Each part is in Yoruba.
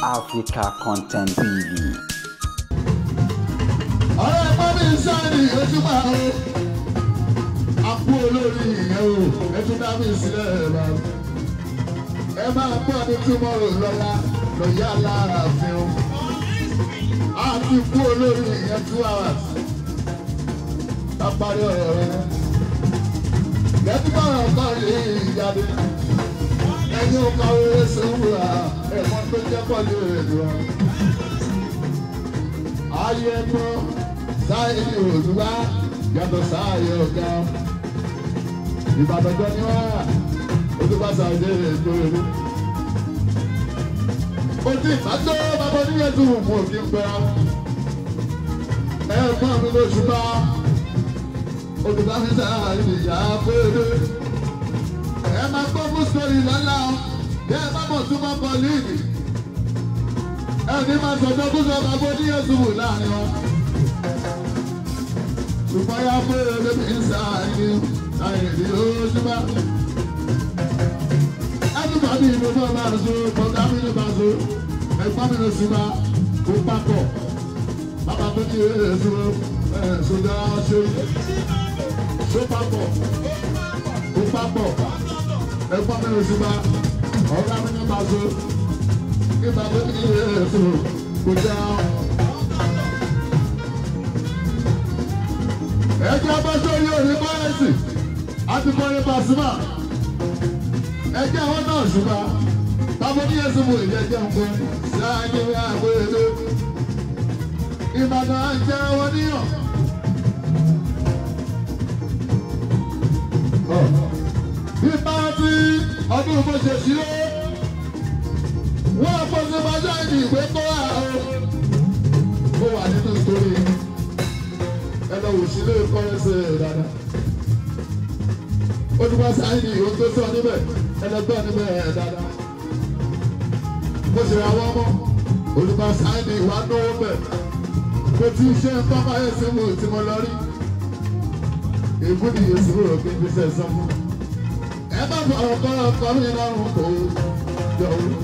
Africa Content TV. Ọ̀rẹ́ ẹ̀gbọ́n mi sáàni ojúmọ́ o. Àpò olórí ìyẹn o, ẹ tún dá mi sílẹ̀ ẹ̀ bá. Ẹ máa gbọ́ ní túmọ̀rò lọ́la lọ́yà láàfin o. A ti kú olórí ìyẹn 2 hours. Bá parí ọ̀rọ̀ rẹ. Lẹ́tí bọ̀rọ̀ kan lè jáde. Ẹyin ò kàwé sùúrà ẹ̀mọ́ tó jẹ́ pọ̀lú èlò. Ayé ẹ̀gbọ́n sáyé òdùwà yàtọ̀ sáyé ọ̀gá. Ìbàdàn jọ ni wá òdùwà sáyé ètò èrè. Ojú ìbátó bàbá oníyẹ̀dù mú òkè ń pẹ́ra. Ẹ̀gbọ́n mi ló ṣùgbọ́n òdùwà fi sáyé ìyá péré. Ẹ máa gbọ́ fún sórí lọ́la o, bí ẹ bá mọ̀ tún mọ́ kọ líìdì. Ẹni máa sọ̀tọ̀ kó sọ bàbá oníyẹ̀dù wò láàrin wọn. Ṣùgbọ́n yá pé olómi ń sa ẹni àìrí ojúmọ́. Ẹni bàbí mi ló máa so, bọ̀dá mi ló máa so, ẹ̀gbọ́n mi ló ṣùgbọ́n kó papọ̀. Bàbá tó ní èso èso dára ṣe ṣó papọ̀, kó papọ̀. Ẹ̀gbọ́n mi ló ṣùgbọ́n ọ̀gá mi ló máa so, kí bàbá tó ní èso kó jẹ́. Ẹjẹ́ bá sórí òní kọ́rẹ́sì àti kọrin Pasuma. Ẹjẹ́ àwọn náà ṣùgbọ́n bàbá ní ẹ̀sùn mú ìjẹ́jẹ́ nǹkan sáájú àgbèrè. Ìbàdàn á jẹ́ wọn níyàn. Bí bá ti ọdún bó ṣe ṣílé, wọ́n pọ̀ sí bàjẹ́ ìwé kó wà ó. Ó wà nínú sórí ẹ lọ wò sílé kọ́rẹ́sì dáadáa. Ó ti wá sáyìn ohun tó sọ níbẹ̀ ẹ lọ gbọ́ níbẹ̀ dáadáa. Mo ṣe ra wọ́n mọ́, olùkọ́ sáyìn ìwà náwó bẹ̀. Kò tí ì ṣe nǹkan báyìí sí mu tí mo lọ rí. Ègún ni Yéṣu rò kí n fi ṣe sọ fún. Ẹ má fọ̀rọ̀ kọ́ ọkọ mi lọ́rùn kò jọ̀wọ́.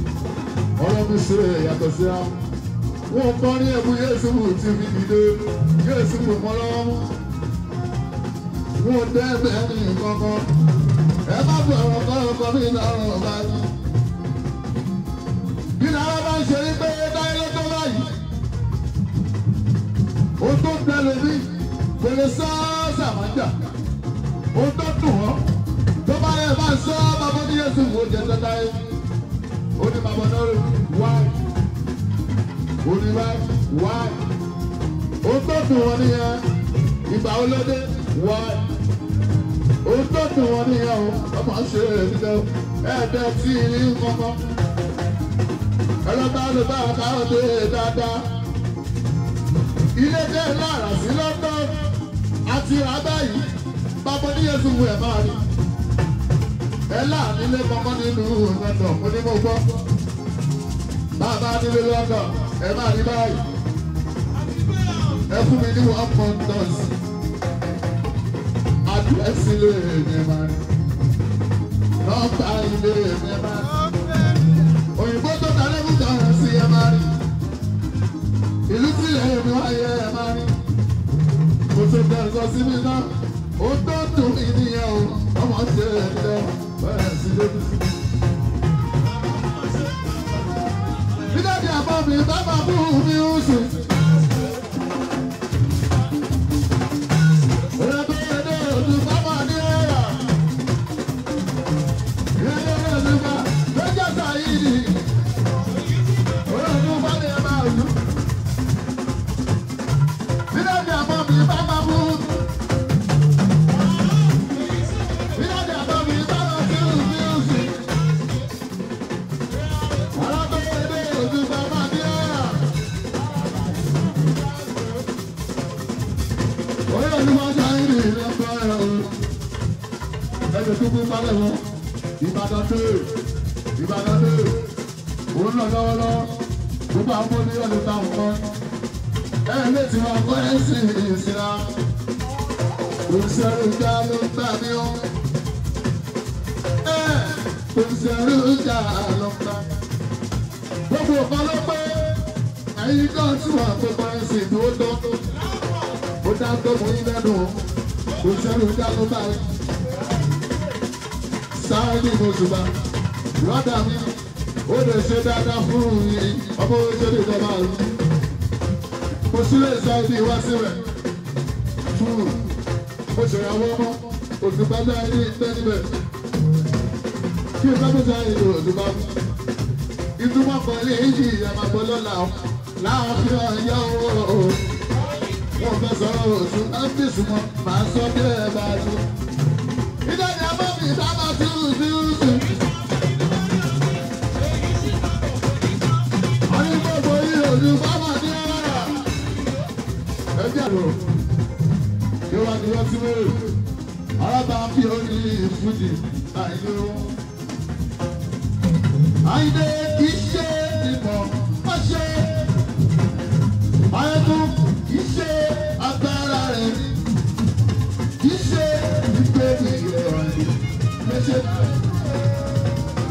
Ọ̀rọ̀ mi ṣe yàtọ̀ sí àwọn. Wọ́n kọ́ ní ẹ̀bù Yéṣu tí fi dìde Yéṣu mọ́ lọ́wọ́ mú. Wọ́n dẹ́ bẹ́ẹ̀ ní kankan. Ẹ má fọ̀rọ̀ kọ́ ọkọ mi lọ́rùn báyìí. Bí lára bá ń ṣe ní pé táyé ló tó báyìí. Ó tó tẹ̀lé mi, kò lè sọ sàmájà. Ó tó dùn ọ́. Tó bá yẹ bá ń sọ bàbá ní Yéṣu wò jẹ́ tẹ́táyé. Ó ní bàbá náà rè wáyé. Ó ní wáyé wáyé. Ó tó dùn wọ́n nìyẹn. Ìgbà wo ló dé? Wáyé. Ó tó dùn wọ́n nìyẹn o. Ọmọ ṣe é dídẹ́ o. Ẹ̀ẹ́dẹ́ tí ì ní kankan. Ẹlọ́ba ló bá káwọ́dé dáadáa. Ilé tẹ́ lára sí lọ́dọ̀ àti rà báyìí. Bàbá ní Yéṣu wù ẹ̀ máa rí. Ẹ láàrin ilé kankan nínú London, mo ní mo gbọ́. Bàbá nílé London, ẹ máa rí báyìí. Ẹ fún mi ní 1 point. Àdírẹ́sì ilé mi máa rí. Nọ́mbà ilé mi máa rí. Òyìnbó tó ta lẹ́kùn kan sí ẹ máa rí. Ìlú tílẹ̀ mi wáyé ẹ máa rí. Kò tó bẹ̀rẹ̀ sọ sí mi náà. Ó tó dùn mí nìyẹn o. Ọmọ ṣe é jẹ́ bẹ́ẹ̀ sí lójú sí. Bídàdí àbọ̀ mi bá máa bú mi ń sùn. Rẹ̀bẹ̀rẹ̀ òdù bá máa ní ẹ̀yà. Rẹ̀bẹ̀rẹ̀ òdù bá lọ́jọ́ sàyídì. Òdù bá ní ẹ máa lù. Bídàdí àbọ̀ mi bá máa bú. Bídàdí àbọ̀ mi bá máa bú mi ń sùn. Rẹ̀bẹ̀rẹ̀ òdù bá máa ní ẹ̀yà. Oye olúwa ṣáìrì lọ́pọ̀ ẹ̀rọ. Ẹ̀jẹ̀ tó kún balẹ̀ wọn. Ìbàdàn dé. Ìbàdàn dé. Òun lọ lọ́wọ́lọ́wọ́. Gbogbo àwọn ọmọ oníyọ̀ ló ta nǹkan. Ẹ lè ti wọn kọ́ ẹ̀ sí ìsira. Òṣèré ìjà ló ń gbà mí o. Ẹ òṣèré ìjà ló ń gbà. Gbogbo nǹkan ló pé. Ẹ̀yin kan tí wọ́n tó bá ń sìn tó tọ́. Ó dá tó mú yín lẹ́nu. Kò sẹ́nu dánú báyìí. Sáré ní Òṣùpá. Rọ́dà mi, ó lè ṣe dáadáa fún yín. Ọmọ òṣèlú ìjọba mi. Mo sílẹ̀ sáyé wá síbẹ̀. Fún mo ṣèrànwọ́ ọmọ Òṣùpá náà ní ìtẹ́ níbẹ̀. Kí n bá tó sáyé ìlú Òṣùpá. Ìtumọ̀ kan lè yí ìyàmàgbọ́ lọ́la láàfin ọ̀yọ́ o. Wọ́n fẹ́ sọ̀rọ̀ Òṣùpá ń bí sùnmọ́, màá sọ bí ẹ bá tún. Ìdájà bá mi sábà tún sí sí. Wọ́n ní gbogbo yìí Òṣùpá máa ní ọ̀rọ̀. Ẹ jẹ́ àlọ́. Kí wọ́n ti wọ́n sí wẹ́rẹ́. Arábà fi orí Fújì àìlú. Àyìndé kì í ṣe ìmọ̀ má ṣe. Ayẹ́tún kì í ṣe agbára rẹ̀. Kì í ṣe ìgbé ìrọ̀rùn. Méṣe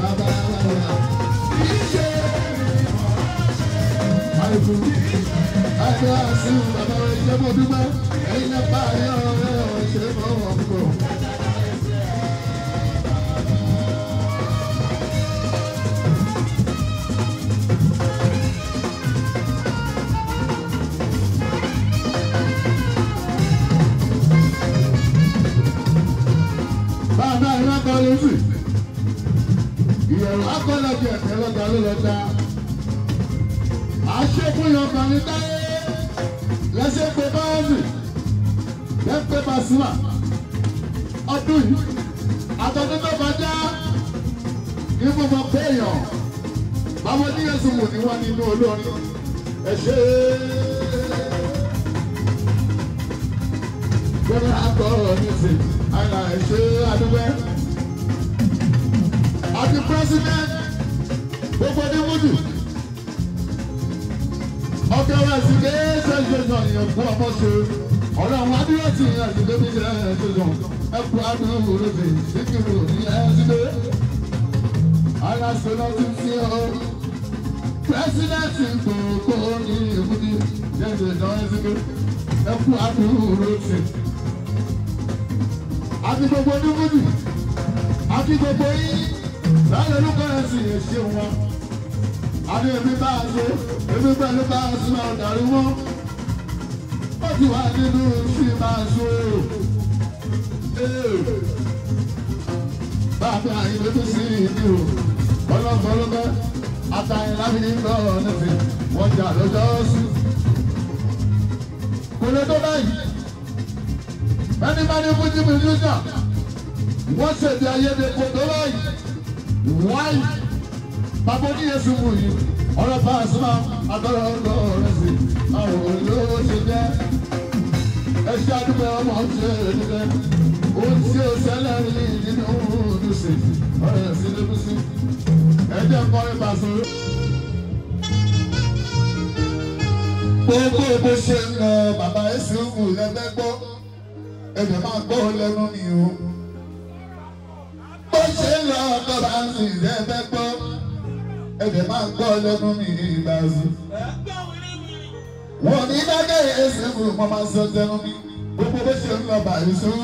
bàbá bàbá. Kì í ṣe ìmọ̀ má ṣe. Àìkú àìkú àṣìwò bàbá rẹ̀ jẹ́ mọ́ dúpẹ́. Ẹ̀yin náà bá a yọ̀ ọ́ ṣe mọ́ wọn kọ̀. Bàbá iná kan ló sì. Ìyẹ̀rù akọ́lọ́jì ẹ̀kẹ́ lọ́ta ló lọ́ta. Àṣekúnyàn kan ní táyé. Lẹ́sẹ̀ pé báyọ̀sì. Lẹ́pẹ́ Pasuma. Ọdún yìí, àtọ́dún tó kọjá, ní mo mọ pé èèyàn. Báwo ní Yéṣu mù ní wọ́n nínú olórin? Ẹ ṣé. Gbọ́dọ̀ akọ ní ti àìlà ẹ ṣé àdúgbẹ́. Àti president gbogbo ní Múdù. Ọkẹ́ wa sì dé ṣẹ́ṣẹ́ṣàn yẹn fún ọmọ ṣe. Ọlọ́run adúlọ́ ti yàn sí débi ṣẹ́ṣẹ́ṣàn. Ẹ kú àdúró lóde síkìrù ní ẹ Aláṣẹ lọ́dún tí ó. President gbogbo ní ìbúdí ṣẹ́ṣẹ́ṣàn ẹ síkìrù. Ẹ kú àdúró ti. Àti gbogbo ní Múdù. Àti gbogbo yín. Láyé olúkọ ẹ̀ sì yẹ ṣe wọn. Àbí èmi bá a ṣe, èmi pẹ̀lú bá a ṣe máa dàrú wọn. Ó ti wà nínú sí máa ṣe o. Bàbá àyìnbó tó sí ìdí o. Ọlọ́gbọ́lọ́gbọ́ àtàyìn láti ní lọ nífi wọ́n jà lọ́jọ́ sí. Kò lè tó báyìí. Ẹni bá ní Fújì musician, wọ́n ṣèdí ayédè kò tó báyìí. Wáyé bàbá oníyẹsù mú yìí ọ̀rọ̀ Pasuma agbára ọlọ́run sí àwọn olówó ṣe jẹ́ ẹṣẹ́ àdúgbò ọmọ ṣe é ohun tí ó ṣẹlẹ̀ rí nínú ọdún sí ọ̀rẹ́ sí lébùsí ẹ̀jẹ̀ kọrin Paso. Gbogbo bó ṣe ń lọ bàbá ẹ̀sìn ń wù lẹ́gbẹ́ gbọ́ ẹ̀jẹ̀ máa gbọ́ lẹ́nu mi o. Bó ṣe ń lọ bàbá ń sìn lẹ́gbẹ́ gbọ́ ẹ̀jẹ̀ máa gbọ́ lẹ́nu mi ìgbà sí. Wọ́n ní dákẹ́ ẹ̀sìn fún mo máa sọ tẹnu mi gbogbo bó ṣe ń lọ bàrí sún.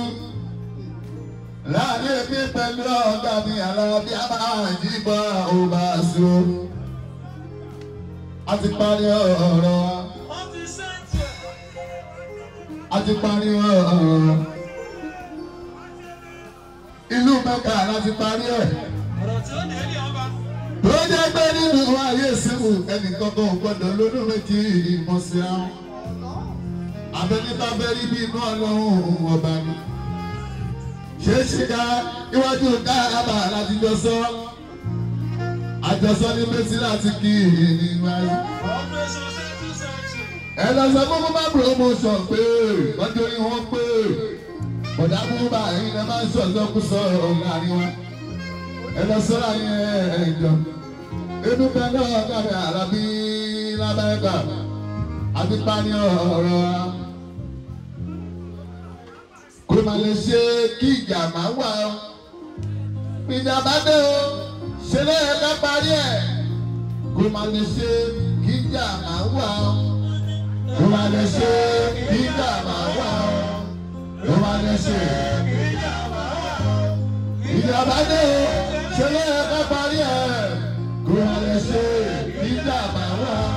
Láàrin èmi pẹ̀lú ọ̀gá mi Àlàbí a máa yí bọ́ ò bá sí o. A ti parí ọ̀rọ̀ wa. A ti parí ọ̀rọ̀. Ìlú Mẹ́kà láti parí ẹ̀. Tó jẹ́ pé nínú ayé ìsìnkú ẹnìkankan ò gbọ́dọ̀ lónú méjì ìmọ̀ sí àwọn. Abẹ́ni bá fẹ́ rí bí inú Ọlọ́run ọba ni. Ṣé ṣìkà iwájú káàbà láti jọ sọ? Àjọsọ ní méjì láti kí nínú ayé. Ẹ lọ sọ fún Bùbá promotion pé wọ́n torí wọn pé bọ̀dá Bùbá ẹ̀yin lè máa ń sọ̀sọ́kúsọ láàrin wa. Ẹ lọ sọ́ra yẹn ẹ̀jọ̀. Inú pẹ̀lú ọ̀gá mi Àlàbí lábẹ́ẹ̀kà àti pani ọ̀rọ̀ wa. Kò má lè ṣe kí ìjà máa wà o. Ìjà bá dé o, ṣe lóye ká parí ẹ̀. Kò má lè ṣe kí ìjà máa wà ó. Kò má lè ṣe ìjà máa wà ó. Kò má lè ṣe ìjà máa wà ó. Ìjàmbá dé o, ṣe ló yẹ ká parí ẹ̀. Kò má lè ṣe ìjà máa wà ó.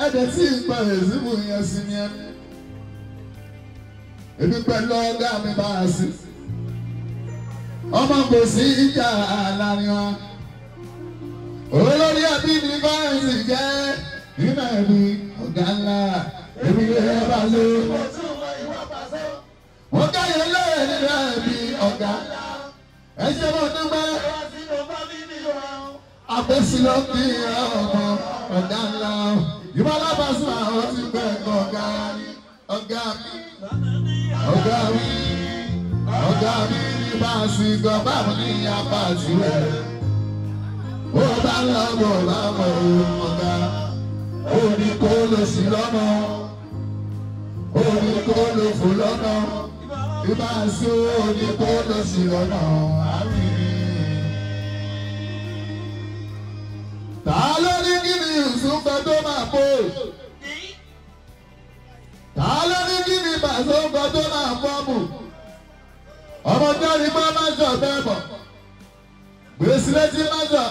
Ẹ̀dẹ̀ tí ìgbà èzìmù yẹn sí ni ẹni. Èmi pẹ̀lú ọ̀gá mi bá a sí. Ọmọ kò sí ìjà láàrin wa. Olórí ẹbí ni báyìí jẹ́ nínú ẹbí ọ̀gá ńlá. Èmi lè bá lé. Wọ́n káyọ̀ lóye nínú ẹbí ọ̀gá. Ẹ ṣe mọ̀ dúpẹ́. Àpèsílọ́ kí ọmọ ọ̀gá ńlá. Ìbálá Pasuma ó ti gbẹ ọ̀gá mi, ọ̀gá mi, ọ̀gá mi, ọ̀gá mi ní báàsì gan báwo ní apáàsì rẹ̀. Bó bá lọ bó bá mọ̀ ọ̀gá, ó ní kó lọ sí lọ́nà, ó ní kó lọ fò lọ́nà, ìbáàsì ó ní kó lọ sí lọ́nà, àmín. Ta ló ní kí ni ìsúnfẹ́ tó máa bò? Ta ló ní kí ni bàṣọ́fẹ́ tó máa fọ́ọ̀mù? Ọmọdé ni bá máa jọ bẹ́ẹ̀ bọ̀. Gbèsè létí máa jọ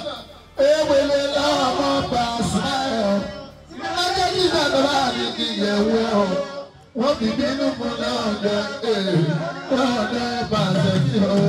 ewele lọ́mọ pàṣẹ ẹ̀. Ẹjẹ́ kí ìjọba ní kí ìyẹ̀wò ẹ̀ o. Wọ́n fi bínú fún lọ́ọ̀dẹ lọ́ọ̀dẹ pàṣẹ sí o.